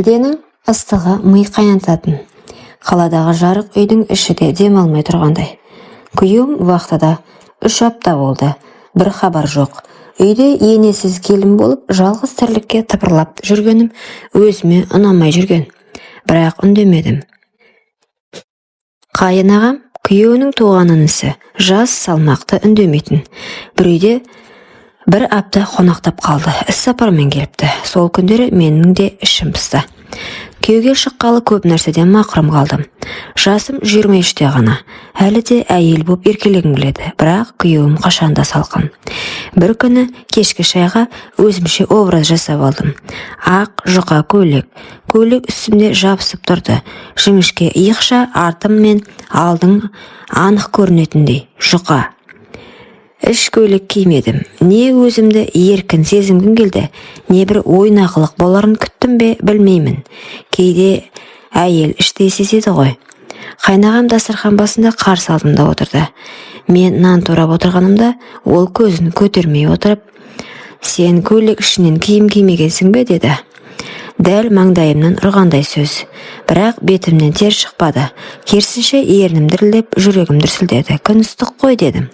Шілденің ыстығы ми қайнататын. Қаладағы жарық үйдің іші де дем алмай тұрғандай. Күйеуім вахтада. 3 апта болды. Бір хабар жоқ. Үйде енесіз келін болып, жалғыз тірлікке тыпырлап жүргенім өзіме ұнамай жүрген. Бірақ үндемедім. Қайын ағам, күйеуінің туған інісі, жас, салмақты, үндемейтін. Бір үйде бір апта қонақтап қалды. Іс сапармен келіпті. Сол күндері менің де ішім пысты. Күйеуге шыққалы көп нәрседен мақрұм қалдым. Жасым 23-те ғана. Әлі де әйел боп еркелегім келеді, бірақ күйеуім қашанда салқын. Бір күні кешкі шайға өзімше образ жасап алдым. Ақ жұқа көйлек. Көйлек үстімде жабысып тұрды. Жіңішке иықша, артым мен алдың анық көрінетіндей жұқа. Іш көйлек кимедім. Не өзімді еркін сезінгім келді, не бір ойнақылық боларын күттім бе, білмеймін. Кейде әйел іштей сезеді ғой. Қайнағам дастархан басында, қарсы алдымда отырды. Мен нан турап отырғанымда, ол көзін көтермей отырып: «Сен көйлек ішінен киім кимегенсің бе?» – деді. Дәл маңдайымнан ұрғандай сөз. Бірақ бетімнен тер шықпады. Керісінше, ернім дірілдеп, жүрегім дүрсілдеді. «Күн ыстық қой», – дедім.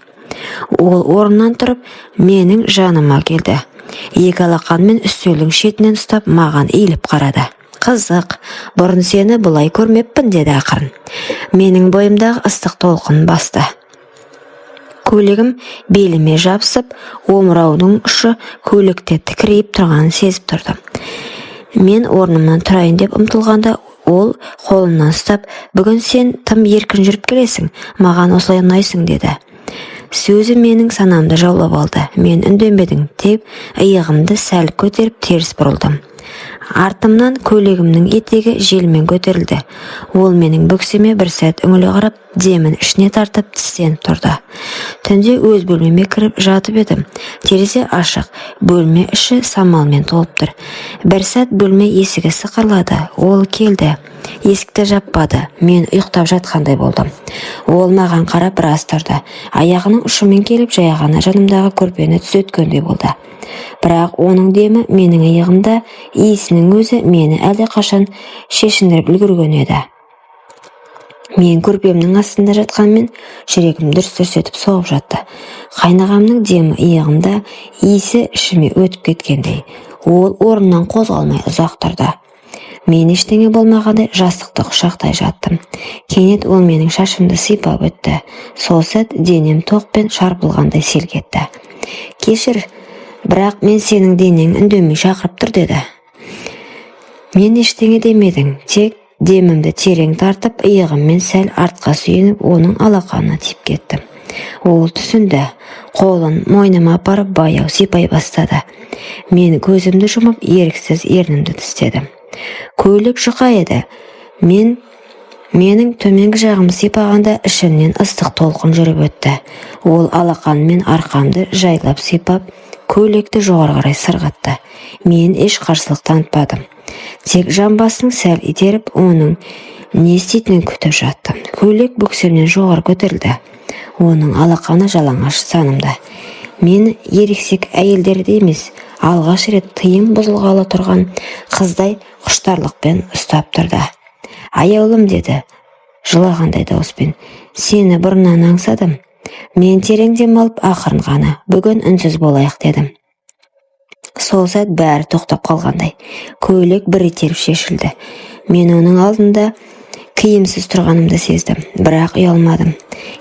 Ол орнынан тұрып, менің жаныма келді. Екі алақанымен үстелдің шетінен ұстап, маған иіліп қарады. «Қызық, бұрын сені бұлай көрмеппін», – деді ақырын. Менің бойымдағы ыстық толқын басты. Көйлегім беліме жабысып, омыраудың ұшы көйлекте тікірейіп тұрғанын сезіп тұрдым. Мен орнымнан тұрайын деп ұмтылғанда, ол қолымнан ұстап: «Бүгін сен тым еркін жүріп келесің, маған осылай ұнайсың», – деді. Сөзі менің санамды жаулап алды. Мен үндемедім, тек иығымды сәл көтеріп, теріс бұрылдым. Артымнан көйлегімнің етегі желмен көтерілді. Ол менің бөксеме бір сәт үңіле қарап, демін ішіне тартып, тістеніп тұрды. Түнде өз бөлмеме кіріп жатып едім, терезе ашық, бөлме іші самалмен толып тұр. Бір сәт бөлме есігі сықырлады. Ол келді. Есікті жаппады. Мен ұйықтап жатқандай болдым. Ол маған қарап біраз тұрды. Аяғының ұшымен келіп, жай ғана жанымдағы көрпені түзеткендей болды. Бірақ оның демі менің иығымда, иісінің өзі мені әлдеқашан шешіндіріп үлгерген еді. Мен көрпемнің астында жатқанмен, жүрегім дүрс-дүрс етіп соғып жатты. Қайнағамның демі иығымда, иісі ішіме өтіп кеткендей. Ол орнынан қозғалмай ұзақ тұрды. Мен ештеңе болмағандай жастықты құшақтай жаттым. Кенет ол менің шашымды сипап өтті. Сол сәт денем тоқпен шарпылғандай селк етті. «Кешір, бірақ мен сенің денең үндемей шақырып тұр», – деді. Мен ештеңе демедім, тек демімді терең тартып, иығыммен сәл артқа сүйеніп, оның алақанына тиіп кеттім. Ол түсінді. Қолын мойныма апарып, баяу сипай бастады. Мен көзімді жұмып, еріксіз ернімді тістедім. Көйлек жұқа еді. Менің төменгі жағым сипағанда, ішімнен ыстық толқын жүріп өтті. Ол алақанымен арқамды жайлап сипап, көйлекті жоғары қарай сырғытты. Мен еш қарсылық танытпадым, тек жамбасын сәл итеріп, оның не істейтінін күтіп жаттым. Көйлек бөксемнен жоғары көтерілді. Оның алақаны жалаңаш санымда. Мен ересек әйелдердей емес, алғаш рет тыйым бұзылғалы тұрған қыздай құштарлықпен ұстап тұрды. «Аяулым», – деді жылағандай дауыспен, – «сені бұрыннан аңсадым». Мен терең дем алып, ақырын ғана: «Бүгін үнсіз болайық», – дедім. Сол сәт бәрі тоқтап қалғандай. Көйлек бір итеріп шешілді. Мен оның алдында киімсіз тұрғанымды сездім, бірақ ұялмадым.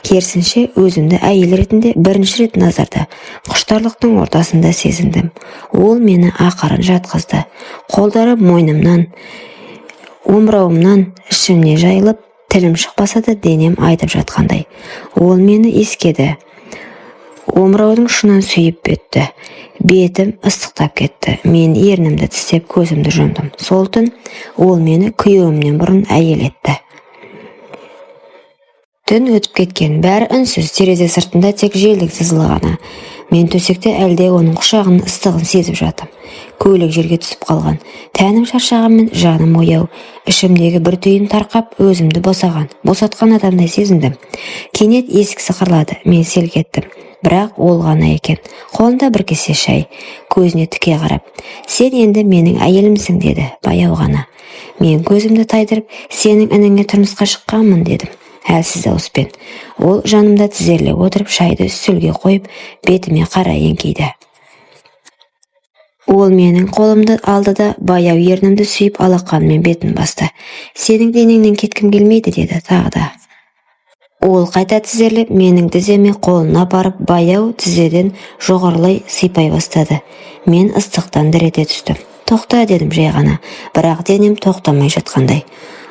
Керісінше, өзімді әйел ретінде бірінші рет назарда, құштарлықтың ортасында сезіндім. Ол мені ақырын жатқызды. Қолдары мойнымнан, омырауымнан ішімне жайылып, тілім шықпаса да, денем айтып жатқандай. Ол мені иіскеді, омыраудың ұшынан сүйіп өтті. Бетім ыстықтап кетті. Мен ернімді тістеп, көзімді жұмдым. Сол түн ол мені күйеуімнен бұрын әйел етті. Түн өтіп кеткен. Бәрі үнсіз. Терезе сыртында тек желдің сызылы ғана. Мен төсекте әлде оның құшағының ыстығын сезіп жатым. Көйлек жерге түсіп қалған. Тәнім шаршағанмен, жаным ояу. Ішімдегі бір түйін тарқап, өзімді босаған, босатқан адамдай сезіндім. Кенет есік сықырлады. Мен селк еттім. Бірақ ол ғана екен. Қолында бір кесе шай. Көзіне тіке қарап: «Сен енді менің әйелімсің», – деді баяу ғана. Мен көзімді тайдырып, сенің ініңе тұрмысқа шыққанмын дедім әлсіз дауыспен. Ол жанымда тізерлеп отырып, шайды үстелге қойып, бетіме қарай еңкейді. Ол менің қолымды алды да, баяу ернімді сүйіп, алақанымен бетін басты. «Сенің денеңнен кеткім келмейді», – деді тағы да. Ол қайта тізерлеп, менің тіземе қолын апарып, баяу тізеден жоғарылай сипай бастады. Мен ыстықтан дір ете түстім. «Тоқта», – дедім жай ғана, бірақ денем тоқтамай жатқандай.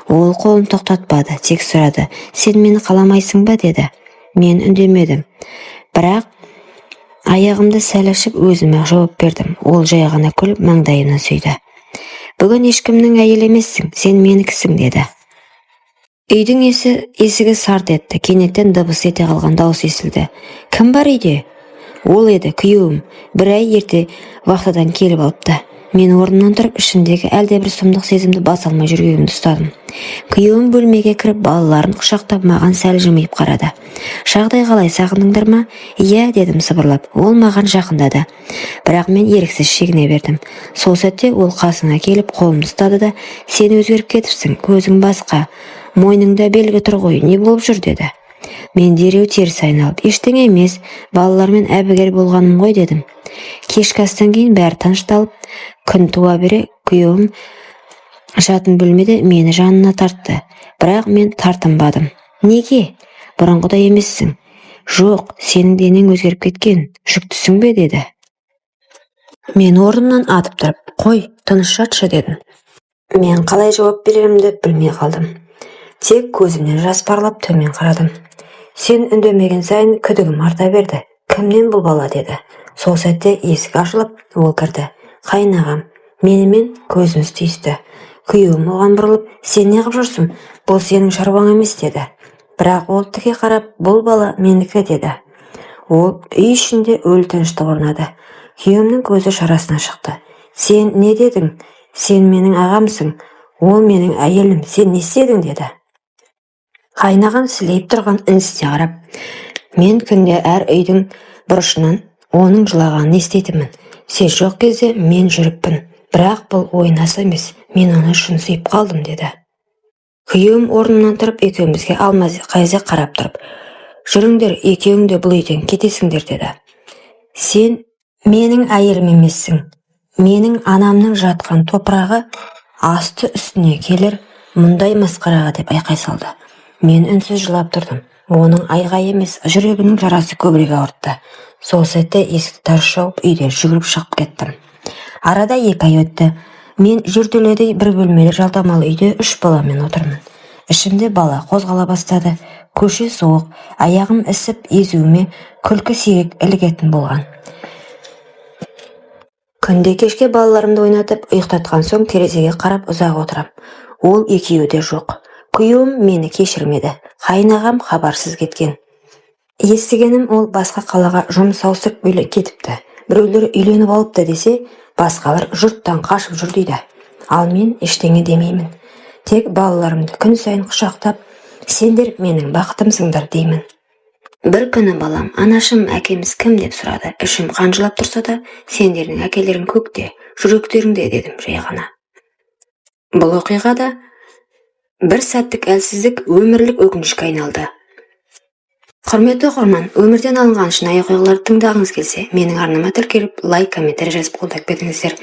Ол қолын тоқтатпады, тек сұрады: «Сен мені қаламайсың ба?» – деді. Мен үндемедім, бірақ аяғымды сәл ашып, өзіме жауап бердім. Ол жай ғана күліп, маңдайымнан сүйді. «Бүгін ешкімнің әйелі емессің, сен менікісің», – деді. Үйдің есігі сарт етті. Кенеттен дыбыс ете қалған дауыс естілді: «Кім бар үйде?» Ол еді, күйеуім. Бір ай ерте вахтадан келіп алыпты. Мен орнымнан тұрып, ішімдегі әлдебір сұмдық сезімді баса алмай, жүрегімді ұстадым. Күйеуім бөлмеге кіріп, балаларын құшақтап, маған сәл жымиып қарады: «Жағдай қалай, сағындыңдар ма?» «Иә», – дедім сыбырлап. Ол маған жақындады, бірақ мен еріксіз шегіне бердім. Сол сәтте ол қасыңа келіп, қолымды ұстады да: «Сен өзгеріп кетіпсің, көзің басқа, мойныңда белгі тұр ғой, не болып жүр?» – деді. Мен дереу теріс айналып: «Ештеңе емес, балалармен әбігер болғаным ғой», – дедім. Кешкі астан кейін бәрі тынышталып, күн туа бере күйеуім жатын бөлмеде мені жанына тартты, бірақ мен тартынбадым. «Неге бұрынғыдай емессің?» «Жоқ, сенің денең өзгеріп кеткен, жүктісің бе?» – деді. Мен орнымнан атып тұрып: «Қой, тыныш жатшы», – дедім. Мен қалай жауап берерімді білмей қалдым, тек көзімнен жас парлап, төмен қарадым. «Сен үндемеген сайын күдігім арта берді. Кімнен бұл бала?» – деді. Сол сәтте есік ашылып, ол кірді. Қайын ағам. Менімен көзіміз түйісті. Күйеуім оған бұрылып: «Сен не қып жүрсің? Бұл сенің шаруаң емес», – деді. Бірақ ол тіке қарап: «Бұл бала менікі», – деді. Ол үй ішінде өлі тыныштық орнады. Күйеуімнің көзі шарасынан шықты: «Сен не дедің? Сен менің ағамсың, ол менің әйелім, сен не істедің?» – деді. Қайынағам сілейіп тұрған інісіне қарап: «Мен күнде әр үйдің бұрышынан оның жылағанын еститінмін. Сен жоқ кезде мен жүріппін, бірақ бұл ойнасы емес, мен оны шын сүйіп қалдым», – деді. Күйеуім орнынан тұрып, екеумізге алма-кезек қарап тұрып: «Жүріңдер, екеуің де бұл үйден кетесіңдер», – деді. «Сен менің әйелім емессің. Менің анамның жатқан топырағы асты үстіне келер мұндай масқараға», – деп айқай салды. Мен үнсіз жылап тұрдым. Оның айғайы емес, жүрегінің жарасы көбірек ауыртты. Сол сәтте есікті тарс жауып, үйден жүгіріп шығып кеттім. Арада 2 ай өтті. Мен жертөледей бір бөлмелі жалдамалы үйде үш баламен отырмын. Ішімде бала қозғала бастады. Көше суық, аяғым ісіп, езуіме күлкі сирек ілігетін болған. Күнде кешке балаларымды ойнатып, ұйықтатқан соң терезеге қарап ұзақ отырам. Ол екеуі де жоқ. Күйеуім мені кешірмеді. Қайын ағам хабарсыз кеткен. Естігенім, ол басқа қалаға жұмыс ауыстырып кетіпті. Біреулер үйленіп алыпты десе, басқалар жұрттан қашып жүр дейді. Ал мен ештеңе демеймін, тек балаларымды күн сайын құшақтап: «Сендер менің бақытымсыңдар», – деймін. Бір күні балам: «Анашым, әкеміз кім?» – деп сұрады. Ішім қан жылап тұрса да: «Сендердің әкелерің көкте, жүректеріңде», – дедім жай ғана. Бұл оқиғада бір сәттік әлсіздік өмірлік өкінішке айналды. Құрметті оқырман, өмірден алынған шынайы оқиғаларды тыңдағыңыз келсе, менің арнама тіркеліп, лайк, комментарий жазып, қолдап кетіңіздер.